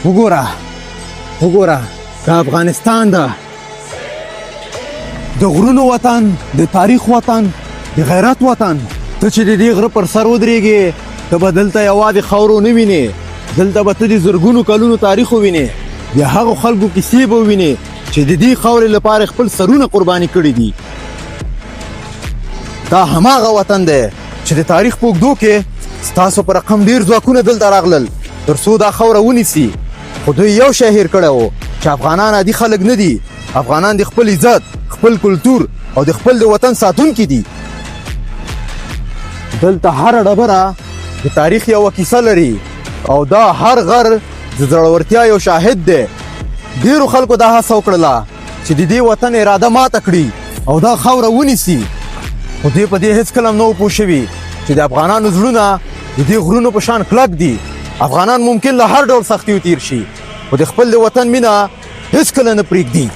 وګوره وګوره، دا افغانستان ده، د غرونو وطن، د تاریخ وطن، د غیرت وطن. ته چې د دې غره پر سر ودرېږې، ته به دلته یوازې خاورو نه وینې، دلته به ته د زرګونو کلونو تاریخ ووینې، د هغو خلکو کیسې به ووینې چې د دې خاورې لپاره خپل سرونه قرباني کړي دي. دا هماغه وطن دی چې د تاریخ په اوږدو کې ستاسو په رقم ډېر ځواکونه دلته راغلل تر څو دا خاوره ونیسي، خو دوی یو شی هېر کړی و چې افغانان عادي خلک نه دي. افغانان د خپل عزت، خپل کلتور او د خپل د وطن ساتونکي دي. دلته هره ډبره د تاریخ یوه کیسه لري او دا هر غر د زړورتیا یو شاهد دی. ډیرو خلکو دا هڅه وکړله چې د دې وطن اراده ماته کړي او دا خاوره ونیسي، خو دوی په دې هېڅکله هم نه وو پوه شوي چې د افغانانو زړونه د دې غرونو په شان کلک دي. افغانان ممکن له هر ډول سختیو تیر شي، خو د خپل د وطن مینه هېڅکله نه پرېږدي.